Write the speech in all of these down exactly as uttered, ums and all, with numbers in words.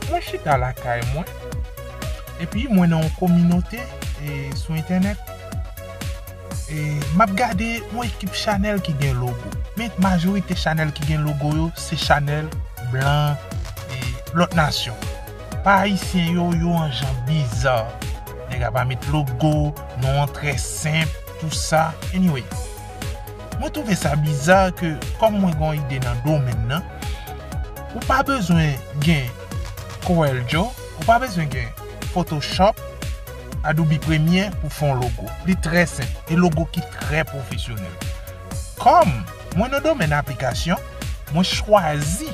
Mwen chita lakay mwen, epi mwen nan yon kominote e, sou entènèt. E, m ap gade yon ekip chanèl ki gen logo. Men majorite chanèl ki gen logo yo, se chanèl blan e lòt nasyon. Pa ayisyen yo, yo an jan biza. Nèg la pa met logo, non an trè senp, tou sa. Anyway, mwen twouve sa biza ke kòm mwen gen yon ide nan domèn nan, ou pa bezwen gen Corel Draw, ou pa bezwen gen Photoshop, Adobe Premiere pou fè yon logo. Li trè senp, e logo ki trè pwofesyonèl. Kòm mwen nan domèn aplikasyon, mwen chwazi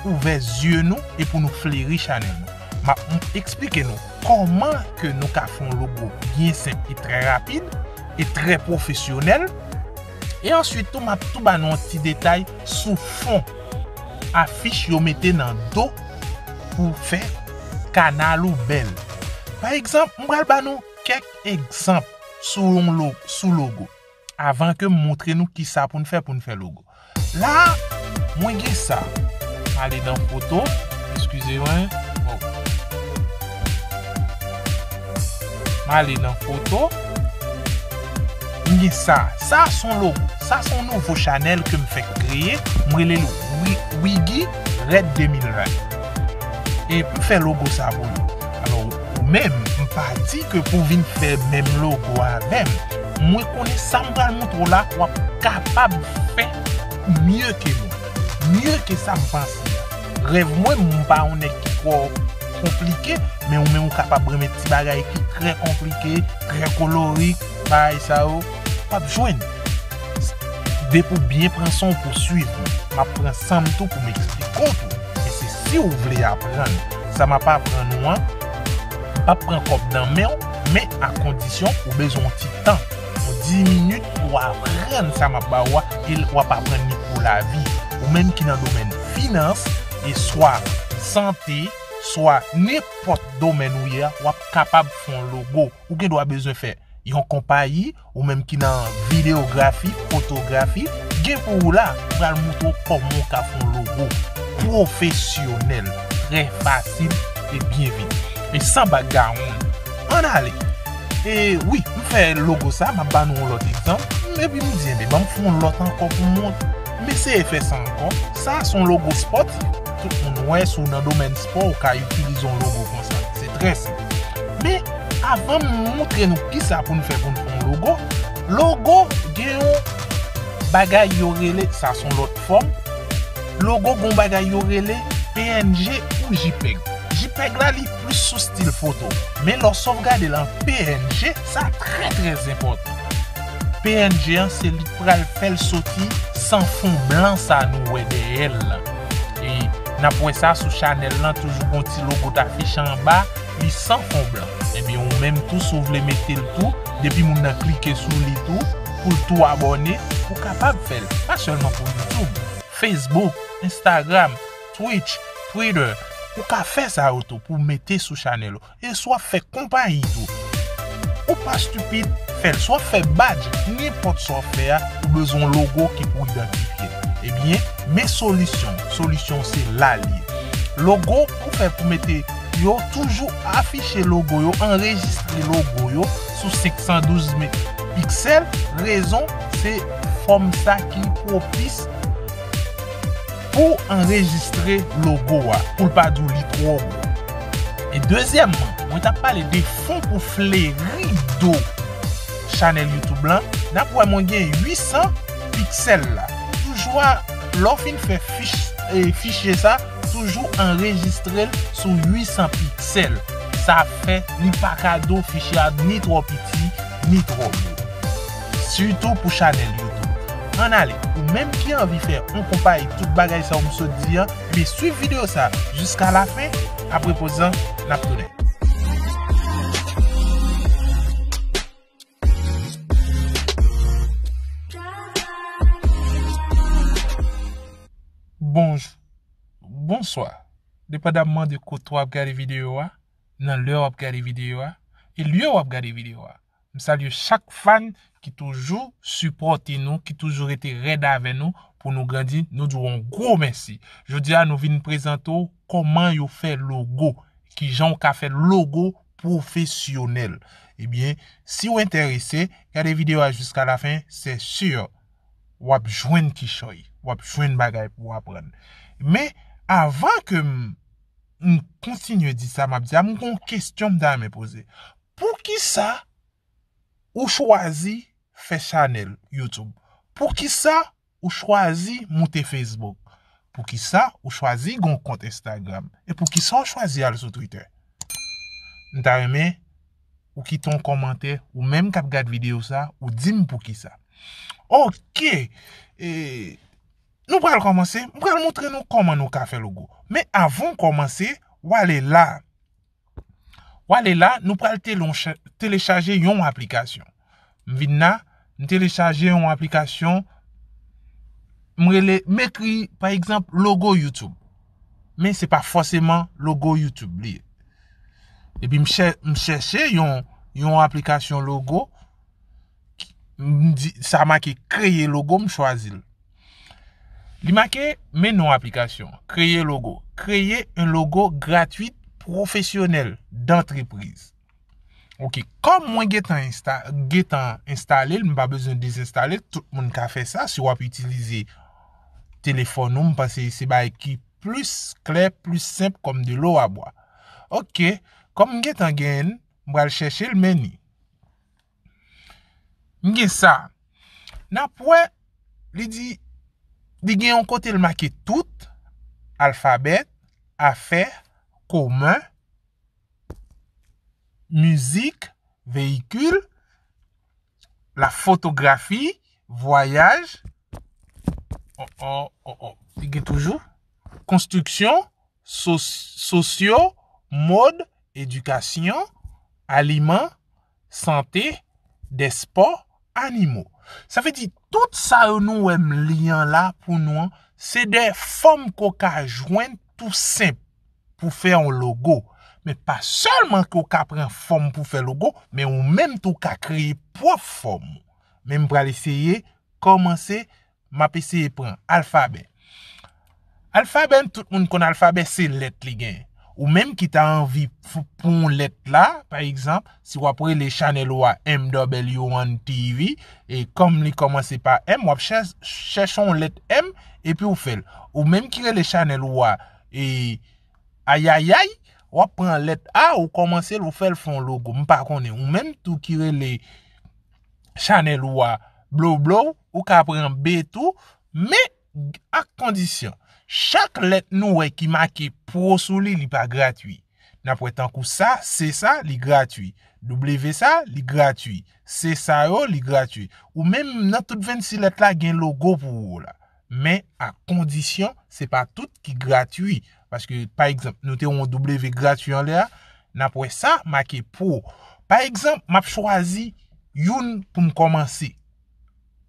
ouvè zye nou e pou nou fleri chanèl nou. M ap eksplike nou kòman ke nou ka fè yon logo byen senp e trè rapid e trè pwofesyonèl. E answit tou, m ap tou ba nou yon ti detay sou fon afich yo mete nan do pou fè kanal ou bèl. Pa egzanp, m pral ba nou kèk egzanp sou yon lo-, sou logo. Avan ke m montre nou kisa pou n fè pou n fè logo. La, mwen gen sa. M ale nan foto. Eskize mwen. Oh. M ale nan foto. M gen sa. Sa se yon logo. Sa se yon nouvo chanèl ke m fèk kreye. M rele l Wi-, Wiggy Red de mil ven. E m fè logo sa pou li. Alò, ou menm, m pa di ke pou vin fè menm logo avè m. Mwen konnen sa m pral montre w la, w ap kapab fè mye ke mwen. Mye ke sa m panse a. Rèv mwen, m pa yon nèg ki twò konplike, men ou menm ou kapab renmen ti bagay ki trè konplike, trè kolorik, bagay sa yo, w ap jwenn. Depi w byen pran san w pou w swiv mwen, m ap pran san m tou pou m eksplike w tou. Men se si w vle aprann. Sa m ap aprann ou an, m p ap pran kòb nan men w, men a kondisyon ou bezwen yon ti tan. Yon dis minit pou w aprann sa m ap ba ou a, e w ap aprann li pou lavi. Ou menm ki nan domèn finans, e swa sante, swa nenpòt domèn ou ye a, w ap kapab fè yon logo. Ou gen dwa bezwen fè yon konpayi, ou menm ki nan videyografi, fotografi, gen pou ou la, pral montre w kòman w ka fè yon logo pwofesyonèl, trè fasil e byen vit. E san bagawon, ann ale. E wi, m fè logo sa, m ap ba nou yon lòt egzanp. Epi m di, enben, ban m fè yon lòt ankò pou mont. M eseye fè sa ankò. Sa se yon logo spòtif. Tout moun wè, si w nan domèn spò, ou ka itilize yon logo konsa. Se trè senp. Men, avan m montre nou kisa pou n fè pou n fè yon logo, logo gen yon bagay yo rele, sa se yon lòt fòm, logo gen yon bagay yo rele P N G ou JPEG. JPEG la, li plis sou stil foto. Men lè w sovgade l an P N G, sa trè, trè enpòtan. P N G an, se li k pral fè l soti san fon blan sa nou wè dèyè l lan. E n ap wè sa sou chanèl lan, toujou gon ti logo t afiche anba, li san fon blan. Ebyen, ou menm tou, si w vle mete l tou, depi moun nan klike sou li tou, pou l tou abòne, ou kapab fè l. Pa sèlman pou YouTube, Facebook, Instagram, Twitch, Twitter, ou ka fè sa yo tou pou w mete sou chanèl ou. E si w ap fè konpayi tou, ou pa stipid, fè l. Si w ap fè badj, nenpòt sa w ap fè a, ou bezwen yon logo ki pou idantifye l. Ebyen, men solisyon, solisyon se la l ye. Logo pou fè pou mete yo, toujou afiche logo yo, anrejistre logo yo sou senk san douz me-, piksèl. Rezon, se fòm sa ki pwopis pou anrejistre logo a, pou l pa di w li twò gwo. E dezyèmman, mwen t ap pale de fon pou fleri do chanèl YouTube lan, n ap wè mwen gen uit san piksèl la. Toujou a, lè w fin fè fich, e, fichye sa, toujou anrejistre l sou uit san piksèl. Sa fè li pa ka di w fichye a ni twò piti, ni twò gwo. Sitou pou chanèl YouTube. Ann ale, ou menm ki anvi fè yon konpayi tout bagay sa yo m sot di an, ebyen swiv videyo sa jiska lafen, apre poz lan, n ap tounen. Bonjou, bonswa. Depandamman de kote w ap gade videyo a, nan lè w ap gade videyo a, e lye w ap gade videyo a. M salye chak fan ki toujou sipòte nou, ki toujou rete rèd avè nou pou nou grandi, nou di w yon gwo mèsi. Jodi a, nou vin prezante w kòman yo fè logo, kijan w ka fè logo pwofesyonèl. Ebyen, si w enterese, gade videyo a jiska lafen, se si w ap jwenn kichòy, w ap jwenn bagay pou w aprann. Men, avan ke m, m kontinye di sa m ap di a, m gen yon kesyon m ta renmen poze. Poukisa ou chwazi fè chanèl YouTube? Poukisa ou chwazi moute Facebook? Poukisa ou chwazi gen yon kont Instagram? E poukisa ou chwazi al sou Twitter? M ta renmen ou kite yon kòmantè, ou menm k ap gad videyo sa, ou di m poukisa. Oke, e, nou pral kòmanse, m pral montre nou kòman nou ka fè logo. Men avan w kòmanse, w ale la. W ale la, nou pral teloncha-, telechaje yon aplikasyon. M vin la, m telechaje yon aplikasyon, m rele, m ekri, pa egzanp, logo YouTube. Men se pa fòseman logo YouTube li ye. Epi m chè-, m chèche yon, yon aplikasyon logo, m di, sa make kreye logo, m chwazi l. Li make, men non aplikasyon, kreye logo. Kreye un logo gratuit profesyonèl d'entreprise. Oke, kòm mwen gentan ensta-, gentan enstale l, m pa bezwen dezenstale l, tout moun ka fè sa. Si w ap itilize telefòn ou, m panse se bagay ki plis klè, plis senp kòm de lo a bwa. Oke, kòm m gentan genyen l, m pral chèche l, men ni. M gen sa. N ap wè, li di, li gen yon kote l make tout, alfabè, afè, komen, mizik, veyikil, la fotografi, vwayaj, oh, oh, oh, oh, li gen toujou, konstriksyon, sos-, sosyo, mod, edikasyon, aliman, sante, dèspò, animo. Sa vle di, tout sa yo nou wè m li an la pou nou an, se de fòm ke w ka jwenn tou senp pou fè yon logo. Men pa sèlman ke w ka pran fòm pou fè logo, men ou menm tou ka kreye pwòp fòm ou. Men m pral eseye kòmanse, m ap eseye pran alfabè. Alfabè, tout moun konn alfabè, se lèt li gen. Ou menm ki ta anvi f-, pou yon lèt la, pa egzanp, si w ap rele chanèl ou a M W one T V, e kòm li kòmanse pa M, w ap chè-, chèche yon lèt M, epi w fè l. Ou menm ki rele chanèl ou a, e, ayayay, w ap pran lèt A, ou kòmanse l, ou fè l fè yon logo. M pa konnen. Ou menm tou ki rele chanèl ou a Blowblow, ou ka pran B tou, men ak kondisyon. Chak lèt nou wè ki make pro sou li, li pa gratwi. N ap wè tankou sa, C sa, li gratwi. W sa, li gratwi. C sa yo, li gratwi. Ou menm nan tout vennsis lèt la, gen logo pou ou la. Men ak kondisyon, se pa tout ki gratwi. Paske, pa egzanp, nou te yon W gratwi anlè a, n ap wè sa make pro. Pa egzanp, m ap chwazi youn pou m kòmanse.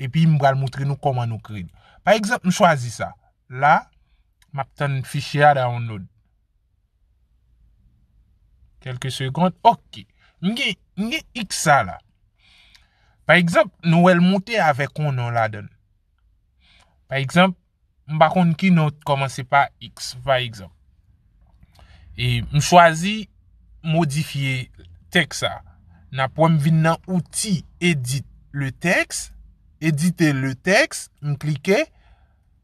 Epi m pral montre nou kòman nou kreye l. Pa egzanp, m chwazi sa. La, m ap tann fichye a download. Kèlke segonn. Oke. M gen, m gen X sa la. Pa egzanp, nou wè l moute avèk yon non ladan l. Pa egzanp, m pa konn ki non kòmanse pa X, pa egzanp. E m chwazi modifye tèks sa. N ap wè m vin nan outi edit le texte, edite le texte, m klike,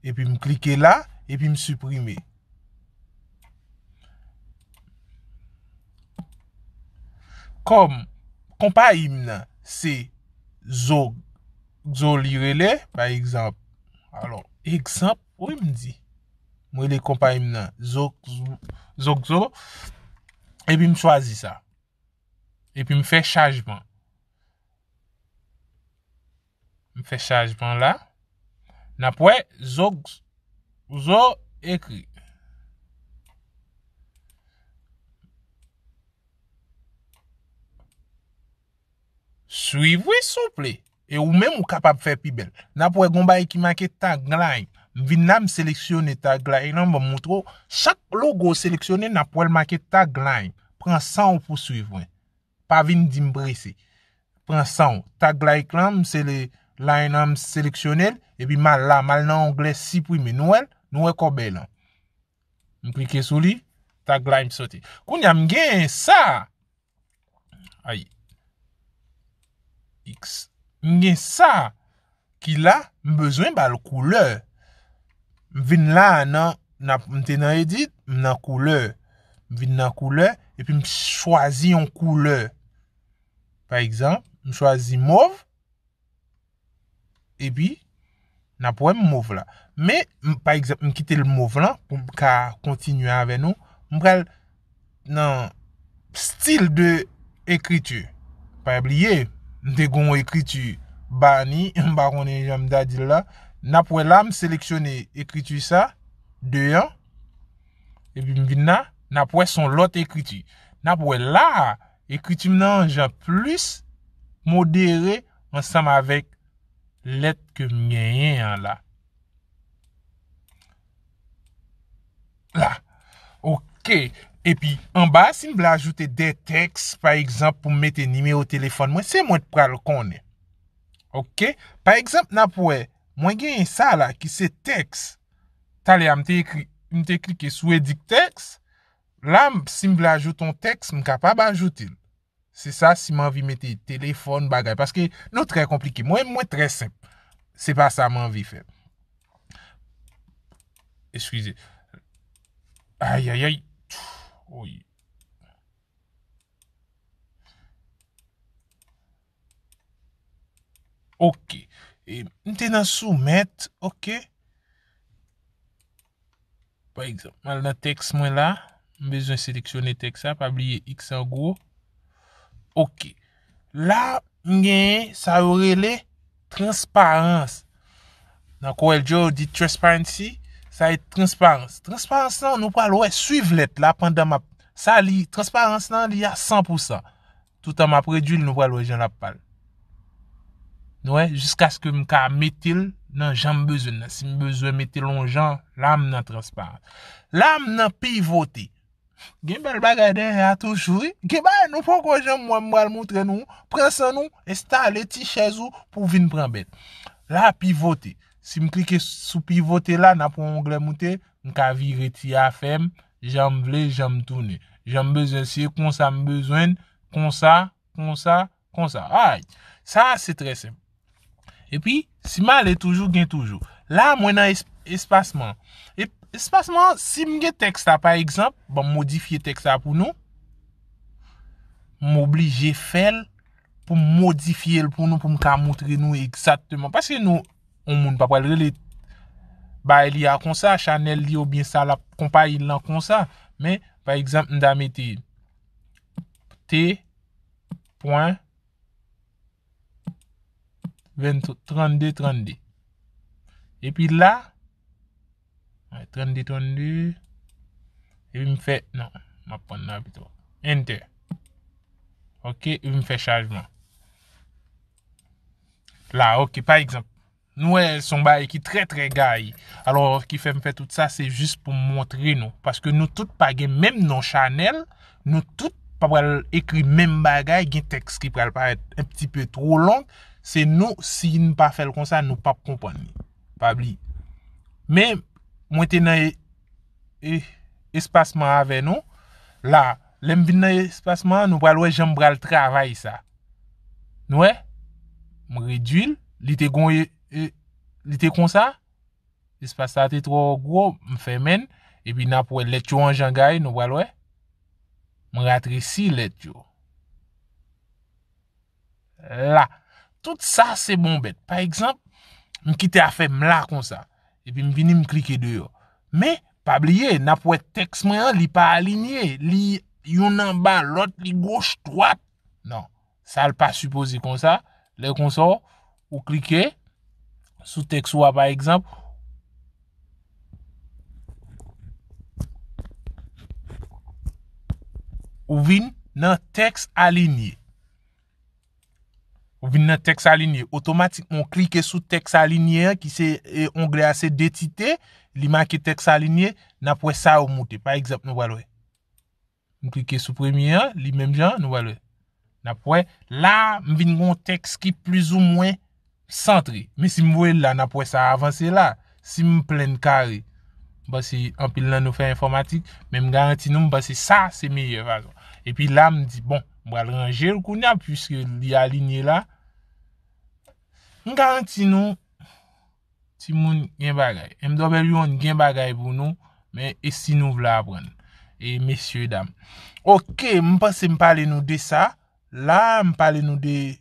epi m klike la, epi m siprime. Kòm konpayi m nan se Zo, Zo li rele, pa egzanp. Alò, egzanp, wi m di. M rele konpayi m nan Zo, Zo, Zo, epi m chwazi sa. Epi m fè chajman. M fè chajman la. N ap wè Zo, Zo ekri. Swiv wi souple. E ou menm ou kapab fè pi bèl. N ap wè gon bagay ki make tagline. M vin la, m seleksyone tagline lan, ban m montre w. Chak logo w seleksyone, n ap wè l make tagline. Pran san w pou swiv mwen. Pa vin di m prese. Pran san w. Tagline lan, m sele-, line an, m seleksyone l, epi m al la, m al nan onglè siprime. Nou wè l? Nou wè kòbèy lan. M klike sou li, tag line soti. Kounye a, m genyen sa. Ay. X. M gen sa ki la, m bezwen ba l koulè. M vin la nan, nan, m te nan edit, m nan koulè. M vin nan koulè, epi m chwazi yon koulè. Pa egzanp, m chwazi mov, epi n ap wè m mov la. Men, m, pa egzanp, m kite l mov lan pou m ka kontinye avè nou. M pral nan stil de ekriti. Pa bliye, m te gon ekriti bani, m pa konnen jan m ta di l la. N ap wè la, m seleksyone ekriti sa, de an, epi m vin la, n ap wè s on lòt ekriti. N ap wè la, ekriti m nan jan plis modere ansanm avèk lèt ke m genyen an la. La. Ok. Epi, anba, si m vle ajoute de tèks, pa egzanp, pou m mete nimewo telefòn mwen, se mwen k pral konnen. Ok? Pa egzanp, n ap wè, mwen genyen sa la ki se tèks. Talè a, m te ekri, m te klike sou edit tèks. La, m, si m vle ajoute yon tèks, m kapab ajoute l. Se sa, si m anvi mete telefòn, bagay. Paske nou trè konplike. Mwen, mwen trè senp. Se pa sa m anvi fè. Eskize. Ayayay. Oy. Ok. E, m te nan soumèt. Ok. Pa egzanp, m al nan tèks mwen la. M bezwen seleksyone tèks la. Pa bliye X an gwo. Ok. La, m genyen sa yo rele transparans. Nan Corel Draw, yo di transparency, sa e transparans. Transparans lan, nou pral wè, swiv lèt la pandan m ap. Sa li, transparans lan, li a san pou san. Toutan m ap redui l, nou pral wè jan l ap pale. Nou wè, jiskaske m ka mete l nan jan m bezwen l nan. Si m bezwen mete l yon jan, la m nan transparans. La m nan pivote. Gen bèl bagay dèyè a toujou, wi. Gen bagay nou poko janm wè, m pral montre nou. Pran san nou, enstale ti chèz ou pou w vin pran bèt. La, pivote. Si m klike sou pivote la, n ap wè onglè moute, m ka vire ti afè m, jan m vle, jan m tounen. Jan m bezwen, si e konsa m bezwen l, konsa, konsa, konsa. Ay, sa a se trè senp. Epi, si m ale toujou, gen toujou. La, mwen nan es-, espasman. E, espasman, si m gen tèks la, pa egzanp, ban m modifye tèks la pou nou. M oblije fè l pou m modifye l pou nou, pou m ka montre nou egzakteman. Paske nou, yon moun pa pral rele bay li a konsa, chanèl li oubyen sa l ap konpayi l lan konsa. Men, pa egzanp, m ta mete T pwen vennde, trannde, trannde. Epi la, trannde, trannde. Epi m fè, non, m ap pran la pito. Enter. Ok, epi m fè chajman. La, ok, pa egzanp, nou wè, se yon bagay ki trè, trè gaye. Alò, ki fè m fè tout sa, se jis pou m montre nou. Paske nou tout pa gen menm non chanèl, nou tout pa pral ekri menm bagay, gen tèks ki pral parèt un petit peu trop long. Se nou, si n pa fè l konsa, nou p ap konprann li. Pa bliye. Men, mwen te nan e-, e-, espasman avè nou. La, lè m vin nan espasman an, nou pral wè jan m pral travay sa. Nou wè? M redui l, li te gon e-, e-, li te konsa. Espas la te twò gwo, m fèmen l. Epi n ap wè lèt yo an jan gaye, nou pral wè. M ratresi lèt yo. La. Tout sa se bon bèt. Pa egzanp, m kite afè m la konsa. Epi m vini m klike deyò. Men, pa bliye, n ap wè tèks mwen an, li pa alinye. Li youn anba lòt, li goch, dwat. Non. Sa l pa sipoze konsa. Lè konsa, ou klike sou tèks ou a, pa egzanp, ou vin nan tèks alinye. Ou vin nan tèks alinye. Otomatikman, ou klike sou tèks alinye an, ki se, e, onglè a se dentite, li make tèks alinye, n ap wè sa yo moute. Pa egzanp, nou pral wè. M klike sou premye an, li menm jan, nou pral wè. N ap wè, la, m vin gon tèks ki plizoumwen santre. Men si m voye l la, n ap wè sa avanse la. Si m plenn kare, m panse anpil nan nou fè enfòmatik, men m garanti nou, m panse sa se meyè fason. Epi la, m di, bon, m pral ranje l kounye a, piske li alinye la. M garanti nou, timoun gen bagay. M W N gen bagay pou nou, men e si nou vle aprann? E mesye dam. Ok, m panse m pale nou de sa. La, m pale nou de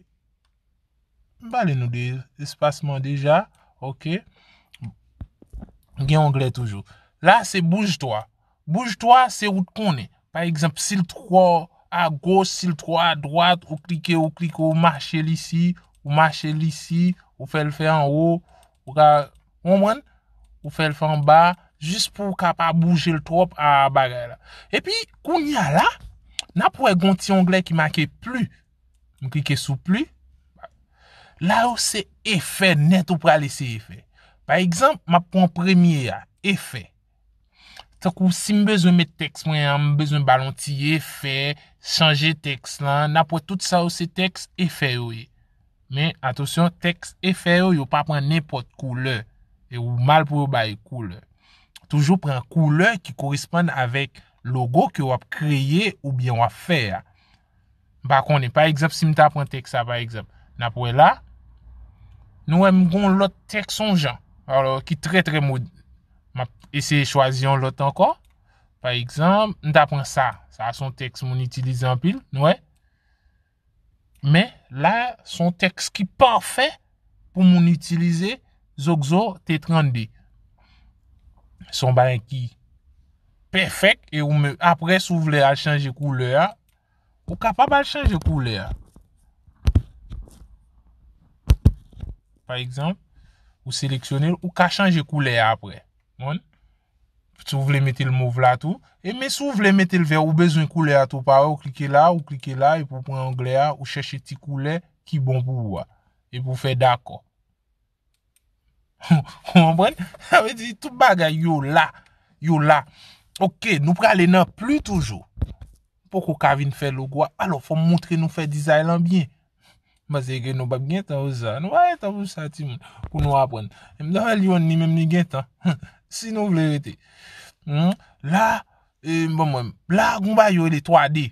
M pale nou de espasman deja. Ok. Gen onglè toujou. La, se bouge toi. Bouge toi, se ou t konnen. Pa egzanp, si l twò agoch, si l twò adwat, ou klike, ou klike, ou mache l isi, ou mache l isi, ou fè l fè anwo, ou ka, ou konprann? Ou fè l fè anba, jis pou w ka pa bouje l twòp a bagay la. Epi, kounye a la, n ap wè gon ti onglè ki make pli. M klike sou pli. La yo se efè nèt ou pral eseye fè. Pa egzanp, m ap pran premye a, efè. Tankou si m bezwen met tèks mwen an, m bezwen ba l yon ti efè, chanje tèks lan, n ap wè tout sa yo se tèks efè yo ye. Men, atansyon, tèks efè yo, yo pa pran nenpòt koulè. E ou mal pou yo bay koulè. Toujou pran koulè ki koresponn avèk logo ke w ap kreye oubyen w ap fè a. M pa konnen. Pa egzanp, si m ta pran tèks sa, pa egzanp, n ap wè la, nou wè m gon lòt tèks yon jan, alò, ki trè, trè mod. M ap eseye chwazi yon lòt ankò. Pa egzanp, m ta pran sa. Sa se yon tèks moun itilize anpil, nou wè. Men, la, se yon tèks ki pafè pou moun itilize Zokzo T trannde. Se yon bagay ki pèfèk, e ou menm, apre, si w vle al chanje koulè a, ou kapab al chanje koulè a. Pa egzanp, ou seleksyone l, ou ka chanje koulè a apre. Konprann? Si w vle mete l mov la tou. E men si w vle mete l vè, ou bezwen koulè a tou, pa wè, ou klike la, ou klike la, epi w pran onglè a, ou chèche ti koulè ki bon pou ou a. Epi w fè dakò. Ou konprann? Sa vle di tout bagay yo la. Yo la. Ok, nou prale nan pli toujou. Poko ka vin fè logo a. Alò, fò m montre nou fè dizay lan byen. M panse ke nou p ap gen tan pou sa. Nou pa gen tan pou sa, timoun. Pou nou aprann. M ta fè l youn li menm li gen tan. Si nou vle rete. Hmm? La, e, bon, mwen, la, gon bagay yo rele twa D.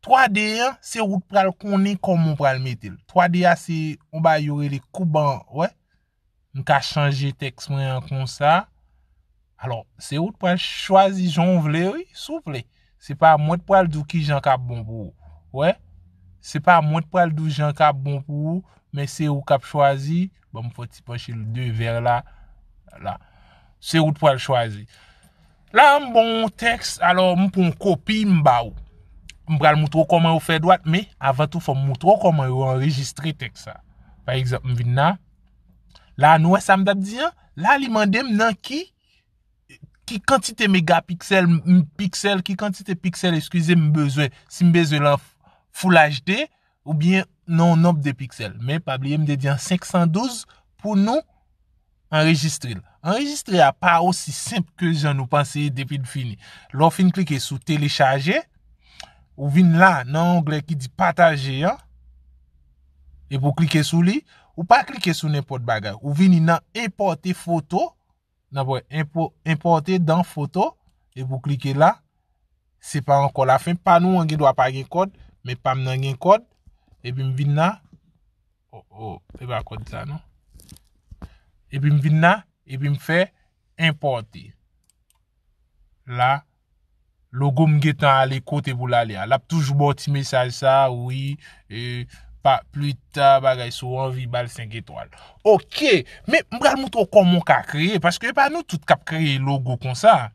Twa D an, se ou t pral konnen kòman w pral mete l. Twa D a, se yon bagay yo rele koub an, wè. M ka chanje tèks mwen an konsa. Alò, se ou t pral chwazi jan w vle, wi, souple. Se pa mwen t pral di w ki jan k ap bon pou ou. Wè? Se pa mwen t pral di w jan k ap bon pou ou, men se ou k ap chwazi. Ban m fè ti panche l de vè la. La. Se ou t pral chwazi. La, m ba w yon tèks, alò, m pran yon kopi, m ba ou. M pral moutre w kòman yo fè dwat, men avan tou, fò m moutre w kòman yo anrejistre tèks sa. Pa egzanp, m vin la. La, nou wè sa m t ap di an? La, li mande m nan ki, ki kantite megapiksèl, m, piksèl, ki kantite piksèl, eskize, m bezwen. Si m bezwen l an Full H D, oubyen nan yon nonb de piksèl. Men pa bliye, m te di an senk san douz pou nou anrejistre l. Anrejistre a pa osi senp ke jan nou panse depi l fini. Lè w fin klike sou telechaje, ou vin la nan onglè ki di pataje an, epi w klike sou li, ou pa klike sou nenpòt bagay. Ou vini nan enpòte foto, nan pwen enpo-, enpòte dan foto, epi w klike la, se pa ankò lafen. Pa nou an gen dwa pa gen kòd, men pa m nan gen kòd, epi m vin la, oh, oh, e pa kòd sa non. Epi m vin la, epi m fè enpòte. La, logo m gentan ale kote pou l ale a. L ap toujou ba w ti mesaj sa, wi, e, pa, pli ta, bagay, si w anvi, ba l senk etwal. Ok, men m pral moutre w kòman w ka kreye, paske e pa nou tout k ap kreye logo konsa.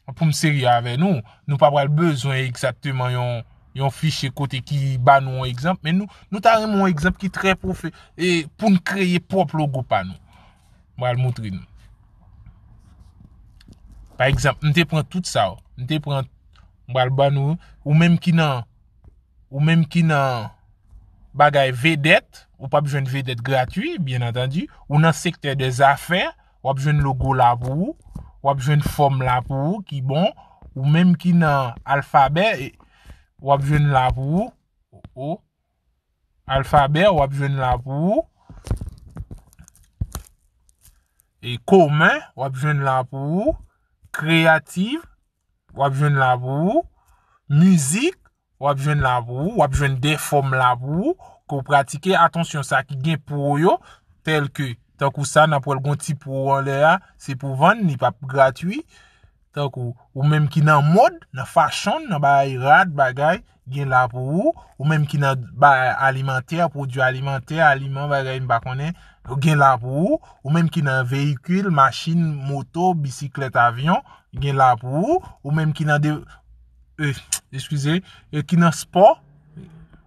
Pou m serye avè nou, nou pa pral bezwen egzakteman yon, yon fichye kote ki ba nou yon egzanp, men nou, nou ta renmen yon egzanp ki trè pwofe-, e, pou n kreye pwòp logo pa nou. M pral moutre nou. Pa egzanp, m te pran tout sa, m te pran, m pral ban nou, ou menm ki nan, ou menm ki nan bagay vedèt, ou p ap jwenn vedèt gratui, byen antandi, ou nan sektè dè zafè, w ap jwenn logo la pou ou, w ap jwenn fòm la pou ou, ki bon, ou menm ki nan alfabè, e, w ap jwenn la pou ou, o, o, alfabè, w ap jwenn la pou ou. e komen, w ap jwenn la pou ou. Kreyatif, w ap jwenn la pou ou. Mizik, w ap jwenn la pou ou. W ap jwenn de fòm la pou ou ke w pratike. Atansyon, sa ki gen pro yo, tèl ke, tankou sa, n ap wè l gon ti pro anlè a, se pou vann, li p ap gratui. Tankou, ou menm ki nan mòd, nan fashion, nan bagay rad, bagay, gen la pou ou. Ou menm ki nan bagay alimantè, pwodui alimantè, aliman, bagay, m pa konnen, gen la pou ou. Ou menm ki nan veyikil, machin, moto, bisiklèt, avyon, gen la pou ou. Ou menm ki nan de, e, eskize, e ki nan spò,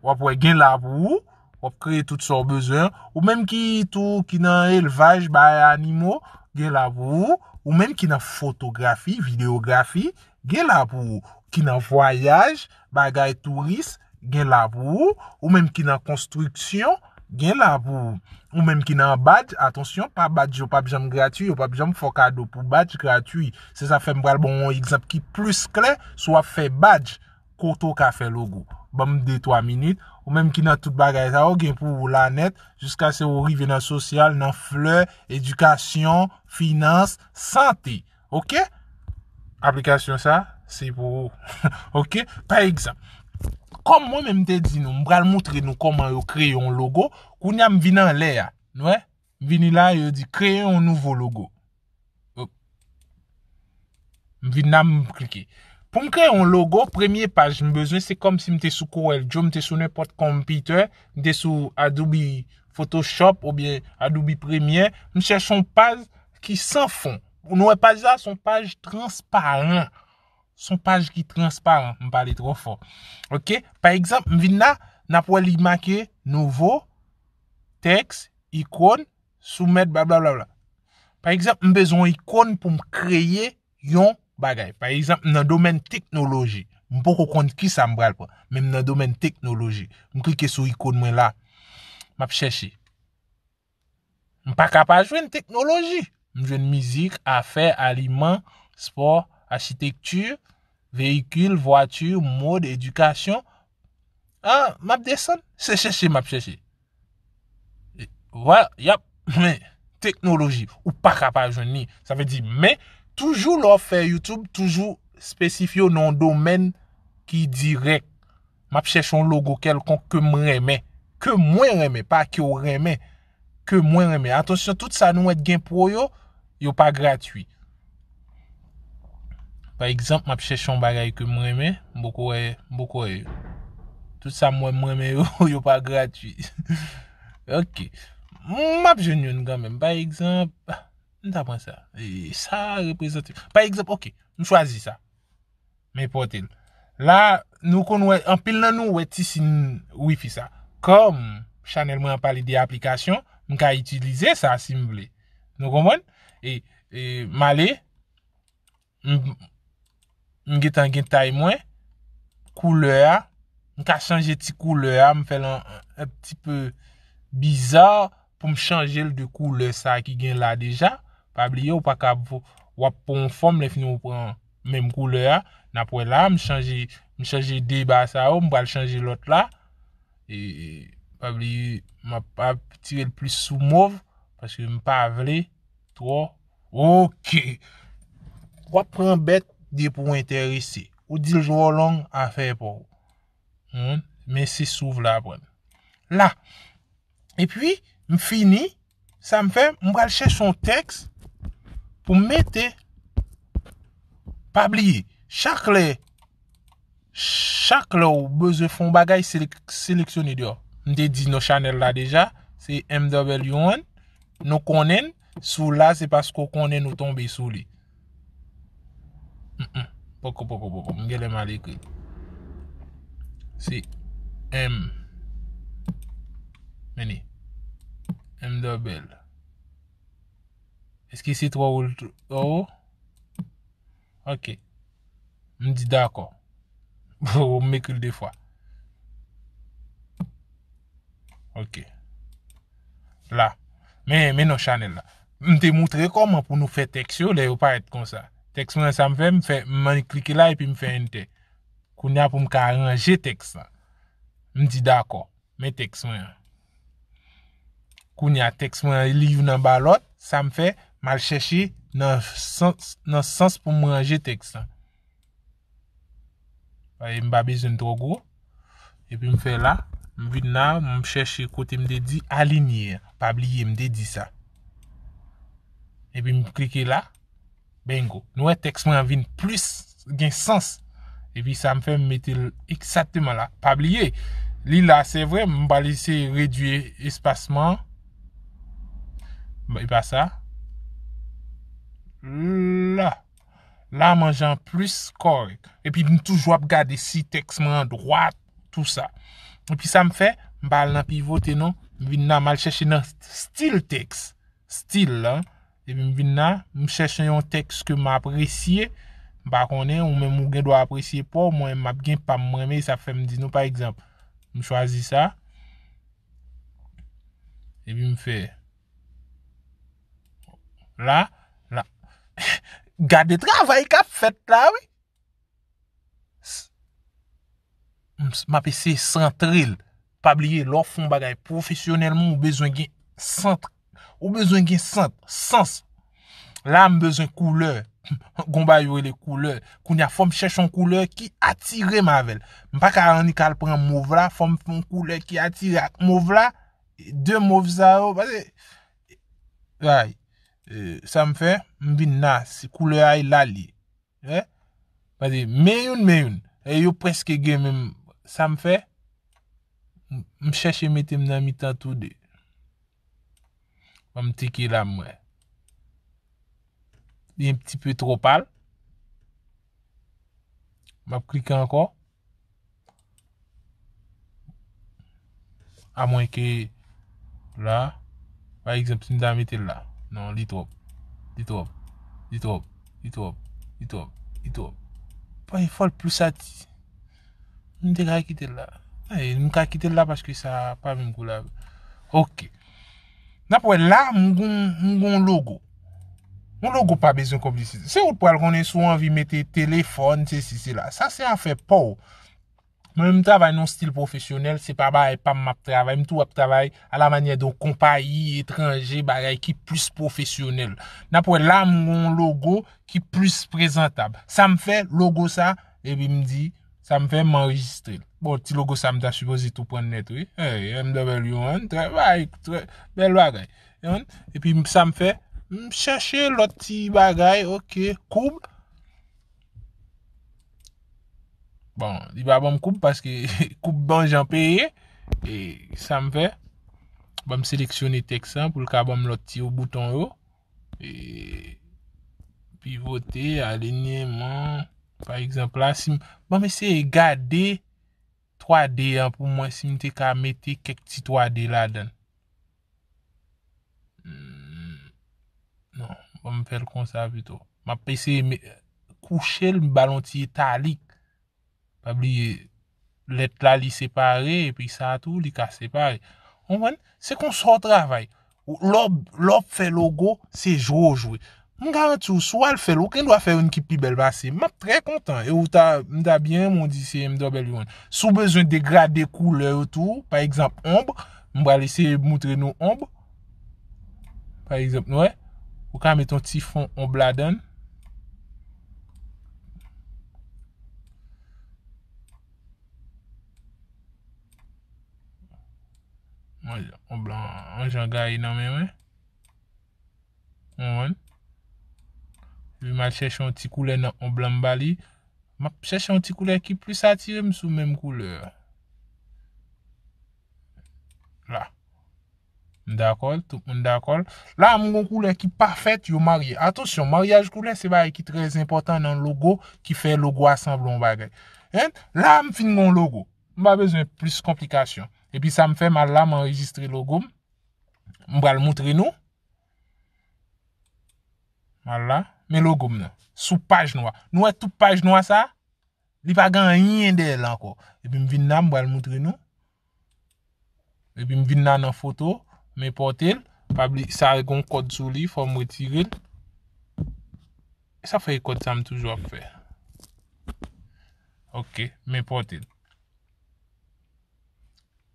w ap wè gen la pou ou. W ap kreye tout sa w bezwen. Ou menm ki tou ki nan elvaj, bay animo, gen la pou ou. Ou menm ki nan fotografi, videyografi, gen la pou ou. Ki nan vwayaj, bagay touris, gen la pou ou. Ou menm ki nan konstriksyon, gen la pou ou. Ou menm ki nan badj, atansyon, pa badj yo p ap janm gratui, yo p ap janm fè w kado pou badj gratui. Se sa fè m pral ba w yon egzanp ki plis klè, si w ap fè badj, kote w ka fè logo. Ban m de twa minit. Ou menm ki nan tout bagay sa yo, gen pou ou la nèt, jiskaske ou rive nan sosyal, nan flè, edikasyon, finans, sante. Oke? Aplikasyon sa, se pou ou. Oke? Pa egzanp, kòm mwen menm te di nou, m pral moutre nou kòman yo kreye yon logo. Kounye a m vin anlè a. Nou wè? M vini la, yo di kreye yon nouvo logo. M vin la, m klike. Pou m kreye yon logo, premye paj m bezwen, se kòm si m te sou Corel Draw, m te sou nenpòt konpitè, m te sou Adobe Photoshop oubyen Adobe Premiere, m chèche yon paj ki san fon. Nou wè paj la, se yon paj transparan. Se yon paj ki transparan. M pale twò fò. Oke? Pa egzanp, m vin la, n ap wè li make nouvo, tèks, ikòn, soumèt, blablabla. Pa egzanp, m bezwen yon ikòn pou m kreye yon bagay. Pa egzanp, m nan domèn teknoloji. M poko konn kisa m pral pran, men m nan domèn teknoloji. M klike sou ikòn mwen la. M ap chèche. M pa ka pa jwenn teknoloji. M jwenn mizik, afè, aliman, spò, achitekti, veyikil, vwati, mòd, edikasyon. Ah, m ap desann. Se chèche m ap chèche. E, vwala, y ap, men, teknoloji, ou pa ka pa jwenn li. Sa vle di, men, toujou lè w ap fè YouTube, toujou espesifye w nan yon domèn ki dirèk. M ap chèche yon logo kèlkonk ke m renmen. Ke mwen renmen, pa ke w renmen. Ke mwen renmen. Atansyon, tout sa nou wè gen pro yo, yo pa gratui. Pa egzanp, m ap chèche yon bagay ke m renmen, m poko wè, m poko wè yo. Tout sa m wè m renmen yo, yo pa gratui. Oke. M ap jwenn youn kanmenm. Pa egzanp, m ta pran sa. E sa reprezante. Pa egzanp, oke, m chwazi sa. M enpòte l. La, nou konn wè, anpil nan nou wè ti siy wifi sa. Kòm chanèl mwen an pale de aplikasyon, m ka itilize sa si m vle. Nou konprann? E, e m ale, m, m gentan gen tay mwen, koulè a, m ka chanje ti koulè a, m fè l an, an, un petit peu bizarre pou m chanje l de koulè sa ki gen la deja. Pa bliye, ou pa ka vo-, w ap pran yon fòm, lè fini ou pran menm koulè a. N ap wè la, m chanje, m chanje de ba sa yo, m pral chanje lòt la. E, e, pa bliye, m ap, ap tire l plis sou mov, paske m pa vle twò. Oke. W ap pran bèt depi w enterese. Ou di l twò long, afè pa w. Hmm? Men se si w vle aprann. La. Epi, m fini, sa m fè, m pral chèche yon tèks pou m mete. Pa bliye, chak lè, chak lè w bezwen fè yon bagay, selek-, seleksyone deyò. M te di non chanèl la deja, se M W one. Nou konnen n, si w la, se paske w konnen nou tonbe sou li. Mm, mm. Poko, poko, poko. M genlè mal ekri. Se M. Men li. M double. Èske se twò ou l t-, twò ou? Ok. M di dakò. M ekri l de fwa. Ok. La. Men, men non chanèl la. M te moutre kòman pou nou fè tèks yo, lè yo parèt konsa. Tèks mwen sa m fè, m fè, m klike la epi m fè enter. Kounye a pou m ka ranje tèks la. M di dakò. Men tèks mwen an. Kounye a tèks mwen an, li youn anba lòt, sa m fè, m al chèche nan sans, nan sans pou m ranje tèks lan. Paske m pa bezwen l twò gwo. Epi m fè la, m vin la, m chèche kote m te di alinye a. Pa bliye, m te di sa. Epi m klike la, bingo. Nou wè tèks mwen an vin plis gen sans. Epi sa m fè, m mete l egzakteman la. Pa bliye, li la, se vre, m pral eseye redui espasman an. E pa sa. La. La, m jan plis kòrèk. Epi m toujou ap gade si tèks mwen an dwat, tou sa. Epi sa m fè, m pa al nan pivote non. M vin la, m al chèche nan stil tèks. Stil la. Epi m vin la, m chèche yon tèks ke m apresye. M pa konnen, ou menm ou gen dwa apresye pa w, mwen m ap gen pa m mwen renmen, sa fè m di nou, pa egzanp, m chwazi sa. Epi m fè la, la. Gade travay k ap fèt la, wi. S-, m, m ap eseye santre l. Pa bliye, lè w fè yon bagay pwofesyonèlman, ou bezwen gen sant. Ou bezwen gen sant, sans. La, m bezwen koulè. Gon bagay yo rele koulè. Kounye a, fò m chèche yon koulè ki atire m avè l. M pa ka annik al pran mov la, fò m fè yon koulè ki atire ak mov la. De mov sa yo, paske, ay, e, sa m fè, m vin la, si koulè a e la li ye. Wi. Paske men youn, men youn. E yo prèske gen menm. Sa m fè, m, m chèche mete m nan mitan tou de. Ban m teke la, m wè. Li yon ti pe twò pal. M ap klike ankò. Amwenke la, pa egzanp, si m ta mete l la. Non, li twòp. Li twòp. Li twòp. Li twòp. Li twòp. Li twòp. Pa, fò l plis ati. M te ka kite l la. Ey, m ka kite l la paske sa pa menm kou la. Ok. N ap wè la, m gon, m gon logo. Yon logo pa bezwen konplisite. Se ou k pral konnen si w anvi mete telefòn, sesi, sela. Sa se afè pa w. Mwen menm m travay nan yon stil pwofesyonèl, se pa bagay pa m m ap travay, m tou ap travay a la manyè de yon konpayi etranje, bagay ki plis pwofesyonèl. N ap wè la, m gon yon logo ki plis prezantab. Sa m fè, logo sa, epi m di, sa m fè, m anrejistre l. Bon, ti logo sa m ta sipoze tou pran nèt, wi. Hey, M W one, trè, bay, trè, bèl bagay. Epi sa m fè, m chèche lòt ti bagay, ok, koub. Bon, li pa ban m koub paske koub ban jan peye. E sa m fè, ban m seleksyone tèks lan pou l ka ban m lòt ti bouton yo. E pivote, alinyeman. Pa egzanp la, si m, ban m eseye gade twa D an pou mwen, si m te ka mete kèk ti twa D ladan l. Hmm, non, ban m fè l konsa pito. M ap eseye me-, kouche l, m ba l yon ti etalik. Pa bliye, lèt la, li separe, epi sa a tou, li ka separe. Konprann? Se konsa w travay. Ou, lè w, lè w ap fè logo, se jwe w jwe. M garanti w, si w al fè l, ou gen dwa fè youn ki pi bèl pase. M ap trè kontan. E ou ta, m ta byen renmen w di se M W one. Si w bezwen degrade koulè yo tou, pa egzanp, onb, m pral eseye moutre nou onb. Pa egzanp, nou wè, ou ka met yon ti fon onb ladan l. Mwen, onb lan, yon jan gaye nan men mwen. Ou konprann? Epi m al chèche yon ti koulè nan onb lan m ba li. M ap chèche yon ti koulè ki plis atire m sou menm koulè a. La. M dakò, tout moun dakò. La, m gon koulè ki pafèt, yo marye. Atansyon, maryaj koulè se bagay ki trè enpòtan nan logo, ki fè logo a sanble yon bagay. Hein? La, m fin gon logo. M pa bezwen plis konplikasyon. Epi sa m fè, m al la, m anrejistre logo m. M pral moutre nou. M al la, men logo m nan. Sou paj nwa. Nou wè tout paj nwa sa? Li pa gen anyen dèyè l ankò. Epi m vin la, m pral moutre nou. Epi m vin la nan foto, m enpòte l. Pa bliye, sa gen yon kòd sou li, fò m retire l. E sa fè e kòd sa m toujou ap fè. Ok, m enpòte l.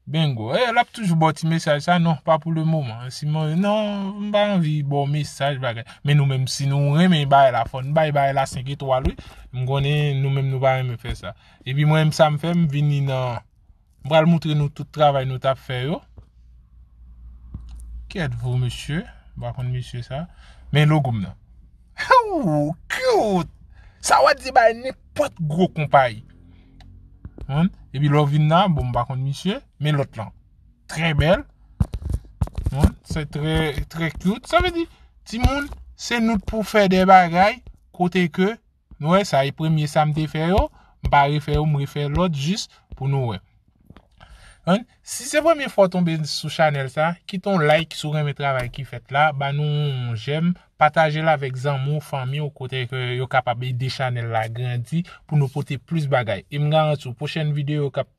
Bingo. E, l ap toujou ba w ti mesaj sa, non, pa pou le moman. Si mwen, non, m pa anvi ba w mesaj, bagay. Men nou menm, si nou renmen bagay la, fò n bay bagay la senk etwal, wi. M konnen nou menm nou pa renmen fè sa. Epi mwen menm sa m fè, m vini nan, m pral moutre nou tout travay nou t ap fè yo. Qui êtes-vous, monsieur? M pa konn misye sa. Men logo m nan. Oh, cute! Sa w a di bay nenpòt gwo konpayi. Epi lè w vin la, bon, m pa konn misye, men lòt lan. Trè bèl. Se trè, trè cute. Sa vle di, timoun, se nou pou fè de bagay kote ke, nou wè sa, e premye sa m te fè yo, m pa refè yo, m refè lòt jis pou nou wè. Si se premye fwa w tonbe sou chanèl sa, kite yon like si w renmen travay ki fèt la, ba nou yon jèm, pataje l avèk zanmi w, fanmi w, kote ke yo kapab ede chanèl la grandi pou nou pote plis bagay. E m garanti w, pwochèn videyo k ap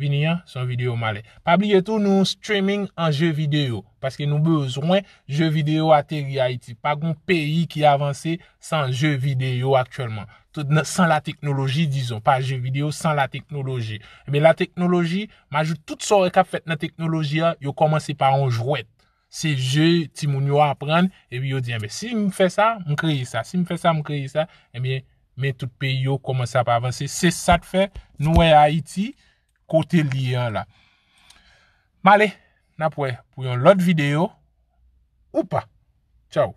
vini an, se yon videyo malè. Pa bliye tou, nou streaming an je videyo, paske nou bezwen je videyo ateri Ayiti. Pa gon peyi ki avanse san je videyo aktyèlman. Tout nan, san la teknoloji, dizon, pa je videyo, san la teknoloji. Ebyen, la teknoloji, m ajoute tout sa w wè k ap fèt nan teknoloji a, yo kòmanse pa yon jwèt. Se je timoun yo aprann, epi yo di, enben, si m fè sa, m kreye sa. Si m fè sa, m kreye sa. Ebyen, men tout peyi yo kòmanse ap avanse. Se sa k fè nou wè Ayiti, kote l ye an la. M ale, n ap wè pou yon lòt videyo, ou pa. Tchaw.